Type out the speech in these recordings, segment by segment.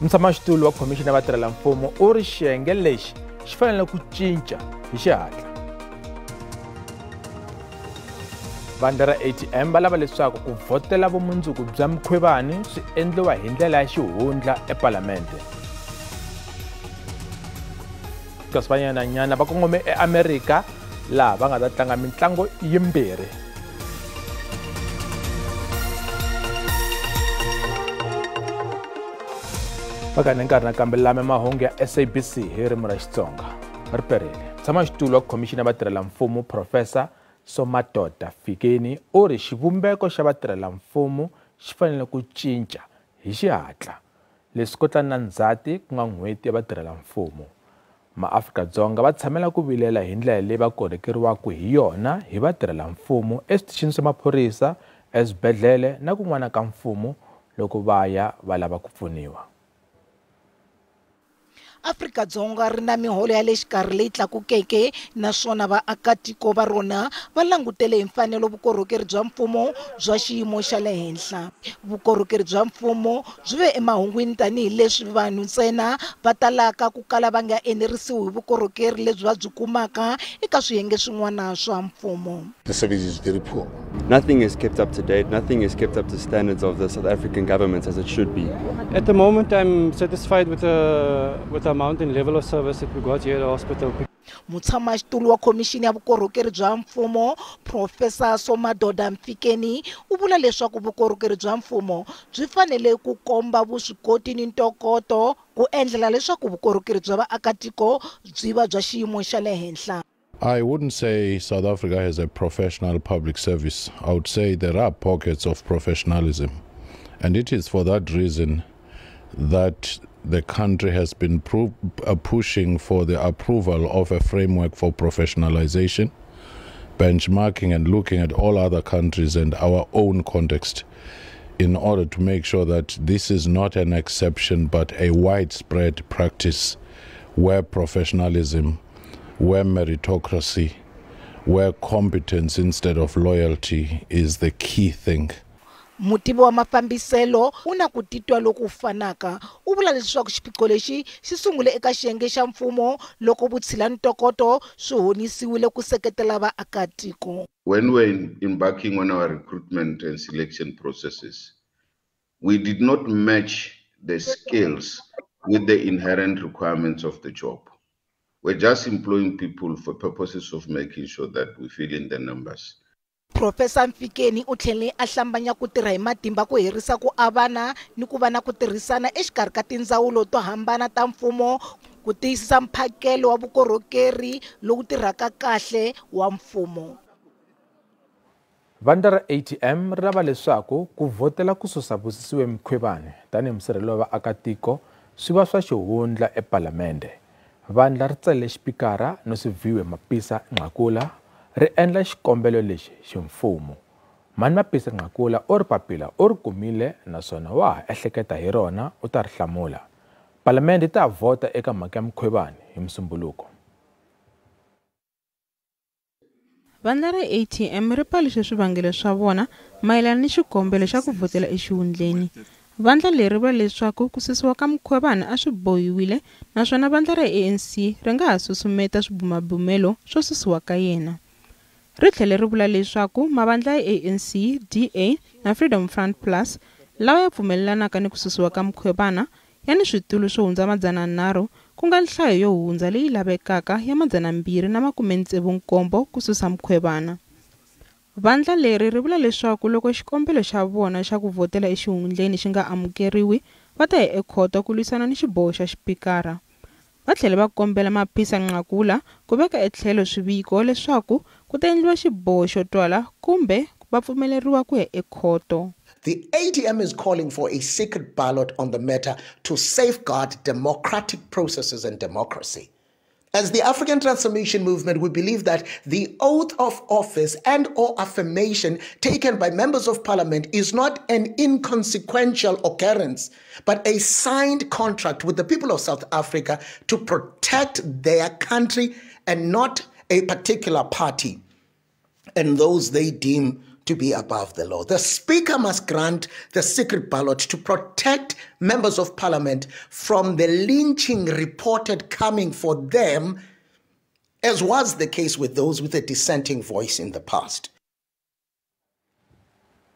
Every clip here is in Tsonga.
Mutshamaxitulu wa Khomixini ya Vatirhelamfumo u ri xiyenge lexi xi fanele ku cinca hi xihatla. Vandla ra ATM va lava leswaku ku vhotela vumundzuku bya Mkhwebane swi endliwa hi ndlela ya xihundla ePalamende. Kasi Banyana va kongome eAmerika laha va nga ta tlanga mintlango yimbirhi. Fakani nkarhi nakambe lame mahungu ya SABC hi ririmi ra Xitsonga. Ri perile. Mutshamaxitulu wa Khomixini ya Vatirhelamfumo Professor Somadoda Fikeni u ri xivumbeko xa vatirhelamfumo xi fanele ku cinca hi xihatla. Leswi ko tlana na Ndzhati ku nga n'hweti ya vatirhelamfumo. MaAfrika-Dzonga va tshamela ku vilela hi ndlela leyi va korhokeriwaka hi yona hi vatirhelamfumo eswitichini swa maphorisa, eswibedhlele na kun'wana ka mfumo loko va ya va lava ku pfuniwa. Afrika-Dzonga ri na miholo ya le xikarhi leyi tlakukeke naswona vaakatiko va rona va langutele hi mfanelo vukorhokeri bya mfumo bya xiyimo xa le henhla. Vukorhokeri bya mfumo byi ve emahungwini tanihileswi vanhu ntsena va talaka ku kala va nga enerisiwi hi vukorhokeri lebyi va byi kumaka eka swiyenge swin'wana swa mfumo. The service is very poor. Nothing is kept up to date. Nothing is kept up to standards of the South African government as it should be. At the moment, I'm satisfied with the amount and level of service that we got here at the hospital. Mutshamaxitulu wa Khomixini ya Vukorhokeri bya Mfumo Professor Somadoda Mfikeni u vula leswaku vukorhokeri bya mfumo byi fanele ku komba vuswikoti ni ntokoto ku endlela leswaku vukorhokeri bya vaakatiko byi va bya xiyimo xa le henhla. I wouldn't say South Africa has a professional public service. I would say there are pockets of professionalism. And it is for that reason that the country has been pushing for the approval of a framework for professionalization, benchmarking and looking at all other countries and our own context in order to make sure that this is not an exception but a widespread practice where professionalism, where meritocracy, where competence instead of loyalty is the key thing. Mutivi wa mafambiselo u na ku titwa loku fanaka. U vula leswaku xiphiqo lexi xi sungule eka xiyenge xa mfumo loko vutshila ntokoto swi honisiwile ku seketela vaakatiko. When we're embarking on our recruitment and selection processes, we did not match the skills with the inherent requirements of the job. We're just employing people for purposes of making sure that we fill in the numbers. Professor Mfikeni u tlhele a hlambanya ku tirha hi matimba ku herisa ku avana ni ku va na ku tirhisana exikarhi ka tindzawulo to hambana ta mfumo ku tiyisisa mphakelo wa vukorhokeri lowu tirhaka kahle wa mfumo. Vandla ra ATM ri lava leswaku ku vhotela ku susa Busisiwe Mkhwebane tanihi musirheleli wa vaakatiko swi va swa xihundla ePalamende. Vandla ri tsalele xipikara Nosiviwe Mapisa Nqakula ri endla xikombelo lexi ximfumo. Mani Mapisa Nqakula u ri papila u ri kumile naswona wa ha ehleketa hi rona u ta ri hlamula. Palamende yi ta vhota eka mhaka ya Mkhwebane hi Musumbhunuko. Vandla ra ATM ri paluxe swivangelo swa vona mayelana ni xikombelo xa ku vhotela exihundleni. Vandla leri vula leswaku ku susiwa ka Mkhwebane a swi bohiwile naswona vandla ra ANC ri nga ha susumeta swibumabumelo swo susiwa ka yena. Ri tlhele ri vula leswaku mavandla ya ANC, DA na Freedom Front Plus lawa ya pfumelelanaka ni ku susiwa ka Mkhwebane ya ni switulu swo hundza 300 ku nga nhlayo yo hundza leyi lavekaka ya 267 ku susa Mkhwebane. Vandla leri ri vula leswaku loko xikombelo xa vona xa ku vhotela exihundleni xi nga amukeriwi va ta ya ekhoto ku lwisana ni xiboho xa xipikara. Va tlhele va kombela Mapisa Nqakula ku veka etlhelo swiviko leswaku ku ta endliwa xiboho xo twala kumbe va pfumeleriwa ku ya ekhoto. The ATM is calling for a secret ballot on the matter to safeguard democratic processes and democracy. As the African Transformation Movement, we believe that the oath of office and or affirmation taken by members of parliament is not an inconsequential occurrence, but a signed contract with the people of South Africa to protect their country and not a particular party and those they deem to be above the law. The Speaker must grant the secret ballot to protect members of parliament from the lynching reported coming for them, as was the case with those with a dissenting voice in the past.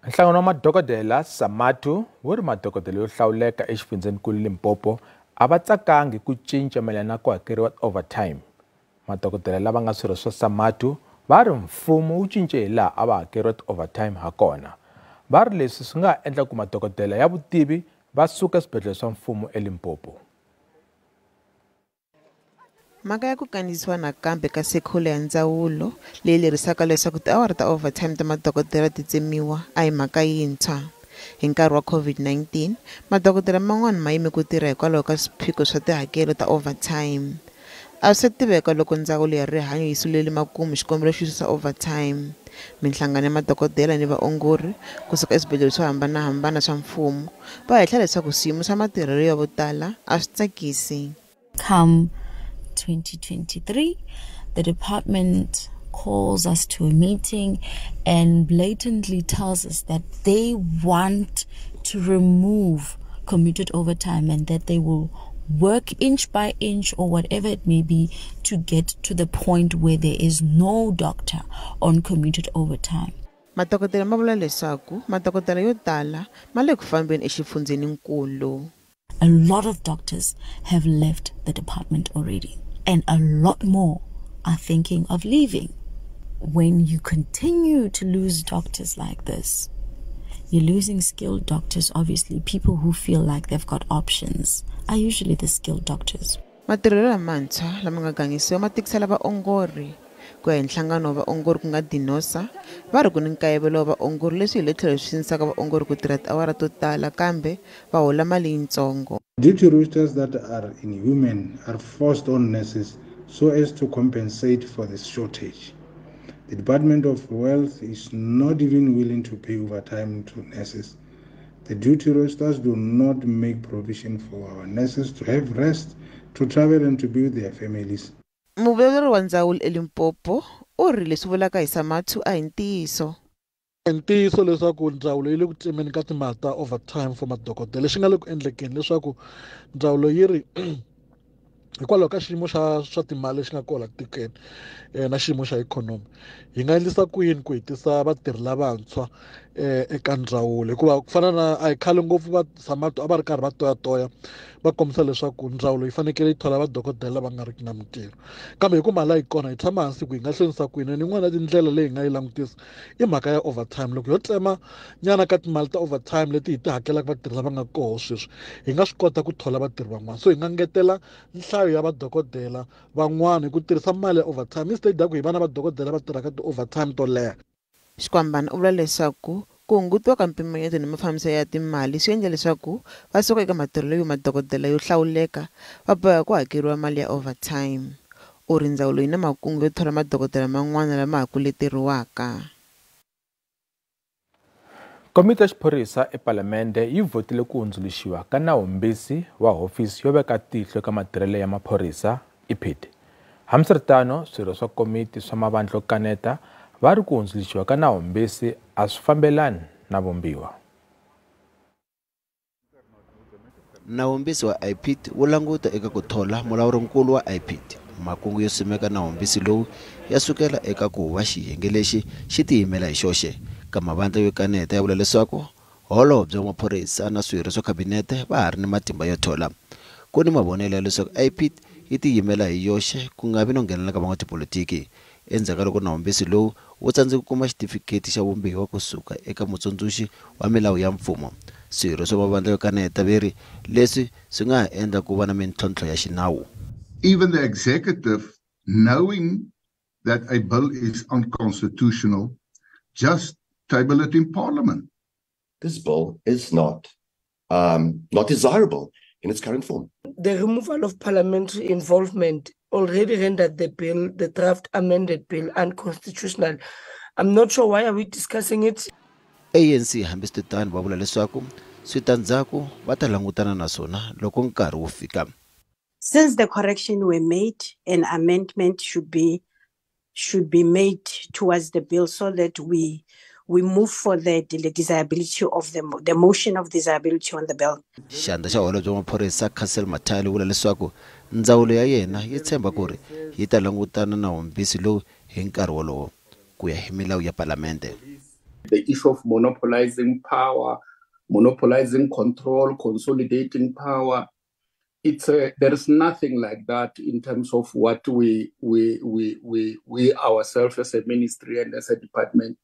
Nhlangano wa madokodela SAMATU wu ri madokodela yo hlawuleka exifundzhenikulu Limpopo a va tsakangi ku cinca mayelana na ku hakeriwa overtime. Madokodela lava nga swirho swa SAMATU va ri mfumo wu cince hi laha a va hakeriwa ti-overtime ha kona. Va ri leswi swi nga endla ku madokodela ya vutivi va suka eswibedhlele swa mfumo eLimpopo. Mhaka ya ku kandziyisiwa nakambe ka sekhulo ya ndzawulo leyi lerisaka leswaku tiawara ta overtime ta madokodela ti tsemiwa a hi mhaka yintshwa. Hi nkarhi wa COVID-19, madokodela man'wana ma yime ku tirha hikwalaho ka swiphiqo swa tihakelo ta overtime. A swi tiveka loko ndzawulo ya rihanyo yi sulele makumu xikombelo xo susa overtime. Minhlangano ya madokodela ni vaongori kusuka eswibedhlele swo hambanahambana swa mfumo va hehla leswaku swiyimo swa matirhelo ya vo tala a swi tsakisi. Come 2023, the department calls us to a meeting and blatantly tells us that they want to remove commuted overtime and that they will work inch by inch or whatever it may be to get to the point where there is no doctor on commuted overtime. Madokodela ma vula leswaku madokodela yo tala ma le ku fambeni exifundzheninkulu. A lot of doctors have left the department already, and a lot more are thinking of leaving. When you continue to lose doctors like this, you're losing skilled doctors. Obviously, people who feel like they've got options are usually the skilled doctors. Matirhelo lamantshwa lama nga gangisiwa ma tikisela vaongori. Ku ya hi nhlangano wa vaongori ku nga DINOSA, va ri ku ni nkayivelo wa vaongori leswi hi le tlhelo swi sindzisaka vaongori ku tirha tiawara to tala kambe va hola mali yitsongo. Duty rosters that are inhuman are forced on nurses so as to compensate for this shortage. The Department of Health is not even willing to pay overtime to nurses. The duty rosters do not make provision for our nurses to have rest, to travel and to be with their families. Muvulavuleri wa ndzawulo eLimpopo u ri leswi vulaka hi SAMATU a hi ntiyiso. Ntiyiso leswaku ndzawulo yi le ku tsemeni ka timali ta overtime for madokodela, lexi nga le ku endlekeni leswaku ndzawulo yi ri hikwalaho ka xiyimo xa swa timali lexi nga kona tikweni na xiyimo xa ikhonomi, hi nga endlisa ku yini ku hi tisa vatirhi lavantshwa eka ndzawulo, hikuva ku fana na a hi khale ngopfu va SAMATU a va ri karhi va toyatoya va kombisa leswaku ndzawulo yi fanekele yi thola vadokodela lava nga riki na mintirho, kambe hi ku mali a yi kona hi tshama hansi ku hi nga hlwerisa ku yini. Yin'wana ya tindlela leyi hi nga yi langutisa i mhaka ya overtime. Loko yo tsema nyana ka timali ta overtime leti hi ti hakelaka vatirhi lava nga koho sweswi, hi nga swi kota ku thola vatirhi van'wana, so hi nga ngetela nhlayo ya vadokodela van'wana hi ku tirhisa mali ya overtime instead ya ku hi va na vadokodela va tirhaka ti-overtime to leha. Xikwambana u vula leswaku ku hungutiwa ka mpimanyeto ni mafambiselo ya timali swi endla leswaku va suka eka matirhelo yo madokodela yo hlawuleka va boheka ku hakeriwa mali ya overtime. U ri ndzawulo yi na makungu yo thola madokodela man'wana lama ha ku leteriwaka. Komiti ya xiphorisa ePalamende yi vhotile ku hundzuluxiwa ka nawumbisi wa hofisi yo veka tihlo eka matirhelo ya maphorisa IPID. Hambiswiritano, swirho swa komiti swa mavandla yo kaneta va ri ku hundzuluxiwa ka nawumbisi a swi fambelani na vumbiwa. Nawumbisi wa IPID wu languta eka ku thola mulawurinkulu wa IPID. Makungu yo simeka nawumbisi lowu ya sukela eka ku va xiyenge lexi xi tiyimela hi xoxe. Ka mavandla yo kaneta ya vula leswaku holobye wa maphorisa na swirho swa khabinete va ha ri ni matimba yo thola. Ku ni mavonelo ya leswaku IPID yi tiyimela hi yoxe ku nga vi no nghenelela ka van'watipolitiki. Endzhaku ka loko nawumbisi lowu wu tsandzeke ku kuma xitifiketi xa vumbiwa kusuka eka mutsundzuxi wa milawu ya mfumo, swirho swa mavandla yo kaneta va ri leswi swi nga ha endla ku va na mintlhontlho ya xinawu. Even the executive, knowing that a bill is unconstitutional, just table it in parliament. This bill is not desirable in its current form. The removal of parliamentary involvement already rendered the bill, the draft amended bill, unconstitutional. I'm not sure why are we discussing it. ANC hambiswiritano va vula leswaku switandzhaku va ta langutana na swona loko nkarhi wu fika. Since the correction were made, an amendment should be made towards the bill so that we We move for the desirability of the motion of desirability on the bill. Xandla xa holobye wa maphorisa Cassel Mathale vula leswaku ndzawulo ya yena yi tshemba ku ri yi ta langutana na nawumbisi lowu hi nkarhi wolowo ku ya hi milawu ya palamente. The issue of monopolizing power, monopolizing control, consolidating power, it's there is nothing like that in terms of what we ourselves as a ministry and as a department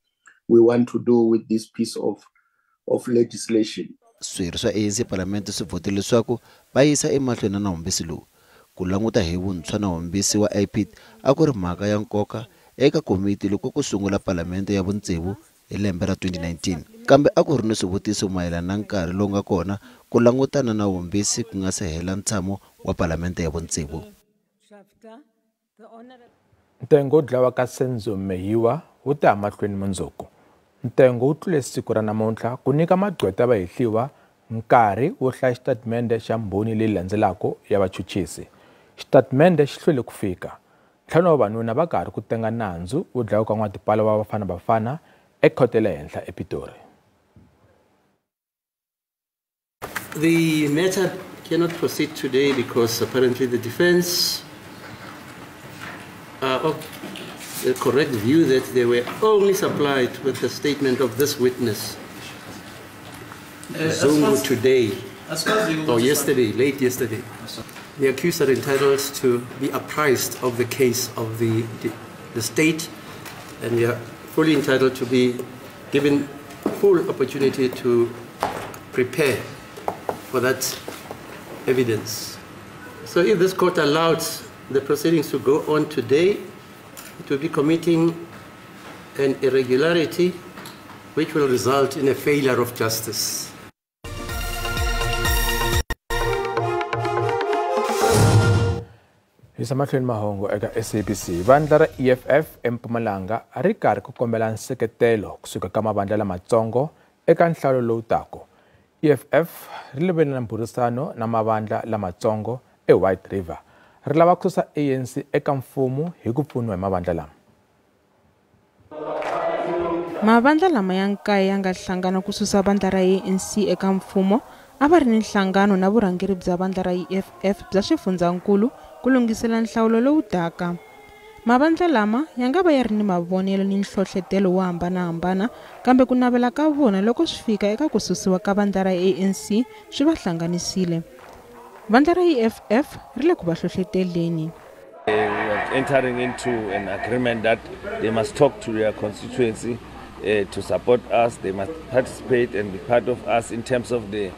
we want to do with this piece of legislation. Swirho swa ANC Parliament swi vhotile leswaku va yisa emahlweni na nawumbisi lowu. Ku languta hi vuntshwa nawumbisi wa IPID a ku ri mhaka ya nkoka eka komiti loko ku sungula Palamente ya vutsevu hi lembe ra 2019. Kambe a ku ri ni swivutiso mayelana na nkarhi lowu nga kona ku langutana na nawumbisi ku nga se hela ntshamo wa Palamente ya vutsevu. Ntengo wo dlawa ka Senzo Meyiwa wu ta mahlweni mundzuku. Ntengo wu tlule siku ra namuntlha ku nyika magqweta vahehliwa nkarhi wo hlaya xitatimende xa mbhoni leyi landzelaka ya vachuchisi. Xitatimende xi hlwele ku fika. Ntlhanu wa vavanuna va karhi ku tenga nandzu wo dlawa ka n'watipala wa Bafana Bafana ekhoto ya le henhla ePitori. The matter cannot proceed today because apparently the defense are of the correct view that they were only supplied with the statement of this witness, Zungu, today, or yesterday, late yesterday. The accused are entitled to be apprised of the case of the state, and they are fully entitled to be given full opportunity to prepare for that evidence. So if this court allows the proceedings to go on today, it will be committing an irregularity which will result in a failure of justice. Yisa mahlweni mahungu eka SABC. Vandla ra EFF eMpumalanga ri karhi ku kombela nseketelo kusuka ka mavandla lamatsongo eka nhlawulo lowu taka. EFF ri levele na mbhurisano na mavandla lamatsongo eWhite River. Ri lava ku susa ANC eka mfumo hi ku pfuniwa hi mavandla lama. Mavandla lama ya nkaye ya nga hlangana ku susa vandla ra ANC eka mfumo a va ri ni nhlangano na vurhangeri bya vandla ra EFF bya xifundzankulu ku lunghisela nhlawulo lowu taka. Mavandla lama ya nga va ya ri ni mavonelo ni nhlohletelo wo hambanahambana, kambe ku navela ka vona loko swi fika eka ku susiwa ka vandla ra ANC swi va hlanganisile. Vandla ra EFF ri le ku va hlohleteleni. We are entering into an agreement that they must talk to their constituency to support us. They must participate and be part of us in terms of the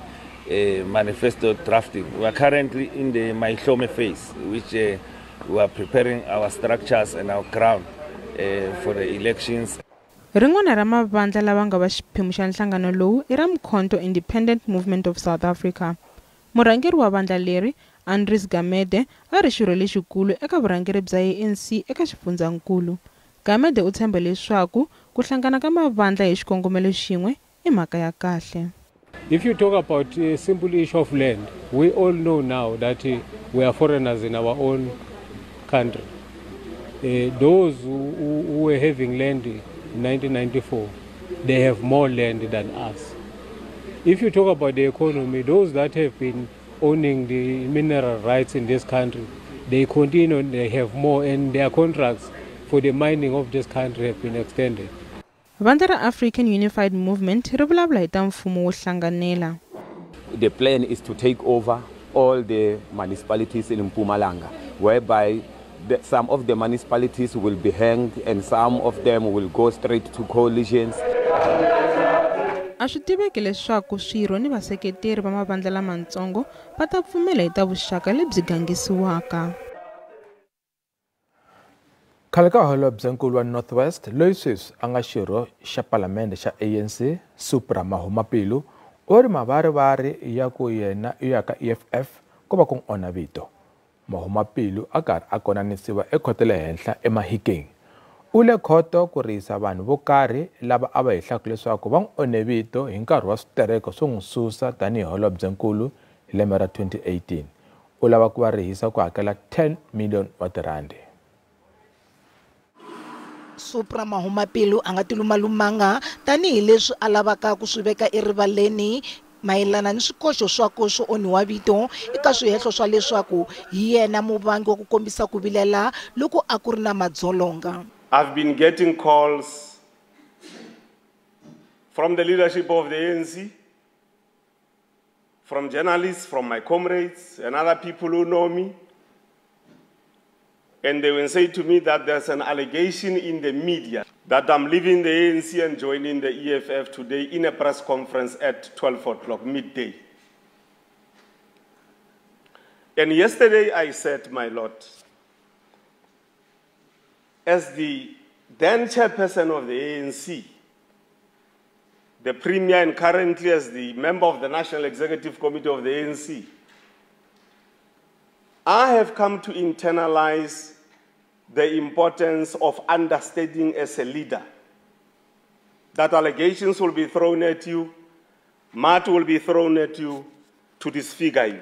manifesto drafting. We are currently in the Maihlome phase, which we are preparing our structures and our ground for the elections. Rin'wana ra mavandla lava nga va xiphemu xa nhlangano lowu i ra Mkhonto Independent Movement of South Africa. Murhangeri wa vandla leri, Andries Gamede, a ri xirho lexikulu eka vurhangeri bya ANC eka xifundzankulu. Gamede u tshemba leswaku ku hlangana ka mavandla hi xikongomelo xin'we i mhaka ya kahle. If you talk about a simple issue of land, we all know now that we are foreigners in our own country. Those who were having land in 1994, they have more land than us. If you talk about the economy, those that have been owning the mineral rights in this country, they continue and they have more, and their contracts for the mining of this country have been extended. Vandla ra African Unified Movement ri vulavula hi ta mfumo wo hlanganela. The plan is to take over all the municipalities in Mpumalanga, whereby some of the municipalities will be hanged and some of them will go straight to coalitions. A swi tiveki leswaku swirho ni vaseketeri va mavandla lamatsongo va ta pfumela hi ta vuxaka lebyi gangisiwaka. Khale ka holobyenkulu wa North West loyi sweswi a nga xirho xa palamende xa ANC Supra Mahumapelo u ri mavarivari ya ku yena u ya ka EFF ku va ku n'wi onha vito. Mahumapelo a karhi a konanisiwa ekhoto le henhla eMahikeng. U le khoto ku rihisa vanhu vo karhi lava a va hehlaka leswaku va n'wi onhe vito hi nkarhi wa switereko swo n'wi susa tanihi holobyenkulu hi lembe ra 2018. U lava ku va rihisa ku hakela 10 million wa tirhandi. Supra Mahumapelo a nga tilumalumanga tanihileswi a lavaka ku swi veka erivaleni mayelana ni swikoxo swakwe swo onhiwa vito eka swihehlo swa leswaku hi yena muvangi wa ku kombisa ku vilela loko a ku ri na madzolonga. I've been getting calls from the leadership of the ANC, from journalists, from my comrades and other people who know me. And they will say to me that there's an allegation in the media that I'm leaving the ANC and joining the EFF today in a press conference at 12 o'clock midday. And yesterday I said, my lord, as the then chairperson of the ANC, the premier, and currently as the member of the National Executive Committee of the ANC, I have come to internalize the importance of understanding as a leader that allegations will be thrown at you, mud will be thrown at you to disfigure you.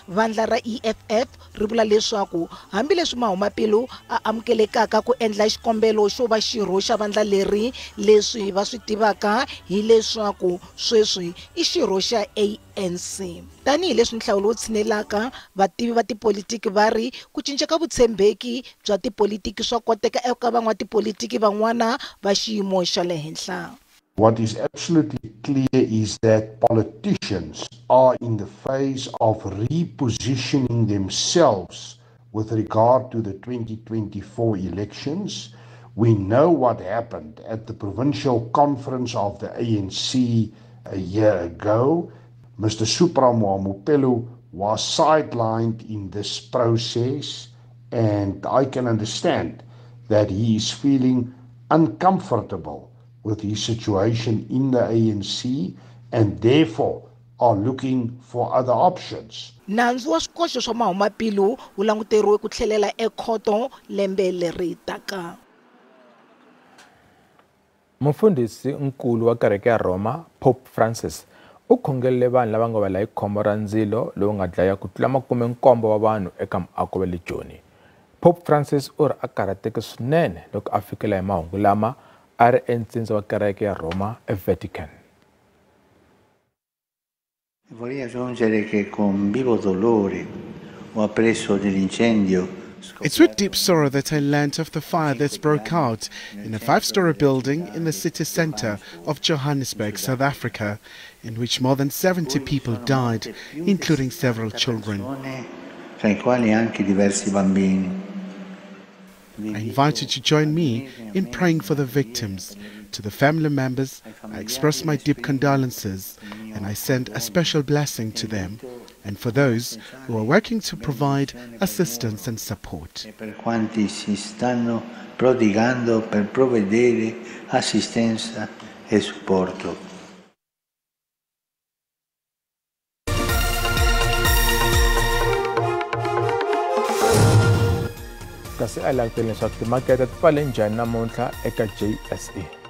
Vandla ra EFF ri vula leswaku hambileswi Mahumapelo a amukelekaka ku endla xikombelo xo va xirho xa vandla leri, leswi va swi tivaka hileswaku sweswi i xirho xa ANC. Tanihileswi nhlawulo wu tshinelaka, vativi va tipolitiki va ri ku cinca ka vutshembeki bya tipolitiki swa koteka eka van'watipolitiki van'wana va xiyimo xa le henhla. What is absolutely clear is that politicians are in the phase of repositioning themselves with regard to the 2024 elections. We know what happened at the provincial conference of the ANC a year ago. Mr. Supra Mahumapelo was sidelined in this process, and I can understand that he is feeling uncomfortable with his situation in the ANC and therefore are looking for other options. Nandzu wa swikoxo swa Mahumapelo wu languteriwe ku tlhelela ekhoto lembe leri taka. Mufundhisi nkulu wa kereke ya Roma, Pope Francis, u khongelele vanhu lava nga wela hi khombo ra ndzilo lowu nga dlaya ku tlula 17 wa vanhu eka muako wa le Joni. Pope Francis u ri a karhateke swinene loko a fikela hi mahungu lama a ri entsindza wa kereke ya Roma eVatican. Vorrei aggiungere che con vivo dolore ho appreso dell'incendio. It's with deep sorrow that I learnt of the fire that broke out in a 5-story building in the city center of Johannesburg, South Africa, in which more than 70 people died, including several children. Tra I quali anche diversi bambini. I invite you to join me in praying for the victims. To the family members, I express my deep condolences and I send a special blessing to them and for those who are working to provide assistance and support. E per quanti si stanno prodigando per provvedere assistenza e supporto. Kasi a langutele leswaku timakete ti pfale njhani namuntlha eka JSE.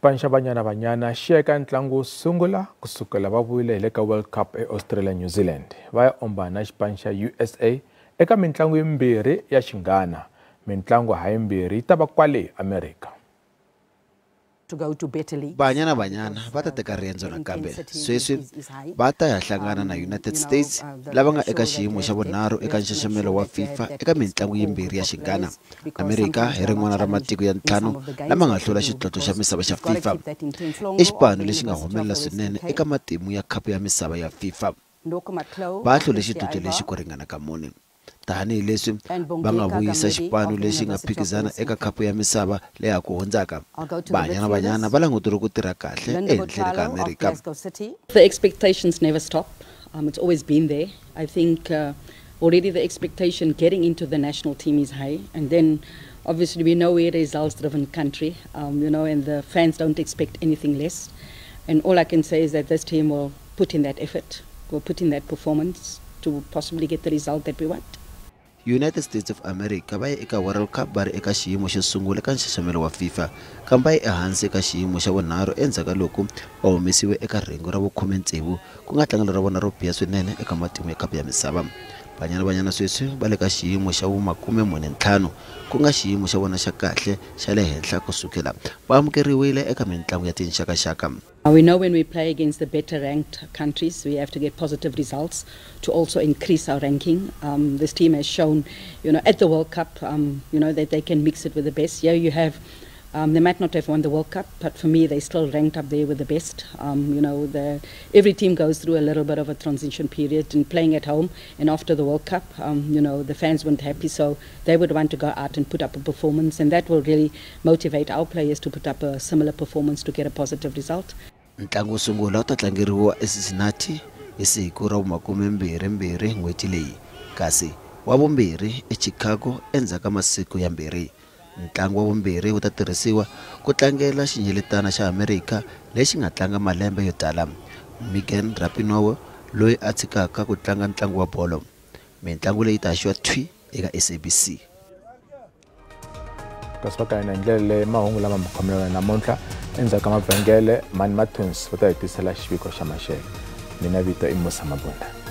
Xipano xa Banyana Banyana xi ya eka ntlangu wo sungula kusukela va vuyile hi le ka World Cup eAustralia New Zealand. Va ya ombana na xipano xa USA eka mintlangu yimbirhi ya xinghana. Mintlangu hayimbirhi yi ta va kwale Amerika. Banyana Banyana va ta teka riendzo nakambe sweswi va ta ya hlangana na United States lava nga eka xiyimo xa vunharhu eka nxaxamelo wa FIFA eka mintlangu yimbirhi ya xinghana. Amerika hi rin'wana ra matiko ya 5 lama nga hlula xidlodlo xa misava xa FIFA. I xipano lexi nga humelela swinene eka matimu ya khapu ya misava ya FIFA. Va hlule xidlodlo lexi ku ringana ka 4. Tanihileswi va nga vuyisa xipano lexi nga phikizana eka khapu ya misava leyi ha ku hundzaka. Banyana Banyana va languteriwe ku tirha kahle ehenhleni ka Amerika. The expectations never stop. It's always been there. I think already the expectation getting into the national team is high, and then obviously we know we're a results-driven country, you know, and the fans don't expect anything less. And all I can say is that this team will put in that effort. We'll put in that performance to possibly get the result that we want. United States of America va ye eka World Cup va ri eka xiyimo xo sungula eka nxaxamelo wa FIFA, kambe va ye ehansi eka xiyimo xa vunharhu endzhaku ka loko va humesiwe eka rhengu ra vu-16, ku nga tlangelo ra vona ro biha swinene eka matimu ya khapu ya misava. Banyana Banyana sweswi va le ka xiyimo xa vu-45, ku nga xiyimo xa vona xa kahle xa le henhla ku sukela va amukeriwile eka mintlangu ya tinxakaxaka. We know when we play against the better ranked countries, we have to get positive results to also increase our ranking. This team has shown, at the World Cup, that they can mix it with the best. Here you have, they might not have won the World Cup, but for me, they still ranked up there with the best. Every team goes through a little bit of a transition period, and playing at home and after the World Cup, the fans weren't happy, so they would want to go out and put up a performance, and that will really motivate our players to put up a similar performance to get a positive result. Ntlangu wo sungula wu ta tlangeriwa eCincinnati hi siku ra vu-22 n'hweti leyi, kasi wa vumbirhi eChicago endzhaku ka masiku yambirhi. Ntlangu wa vumbirhi wu ta tirhisiwa ku tlangela xinyeletana xa Amerika lexi nga tlanga malembe yo tala, Megan Rapinoe loyi a tshikaka ku tlanga ntlangu wa bolo. Mintlangu leyi ta haxiwa thwi eka SABC. Kasi va kayina hi ndlela leyi mahungu lama mi khomelana namuntlha endzhaku ka mavhengele Mani Mathonsi va ta hi tisela xiviko xa maxelo. Mina vito i Musa Mabunda.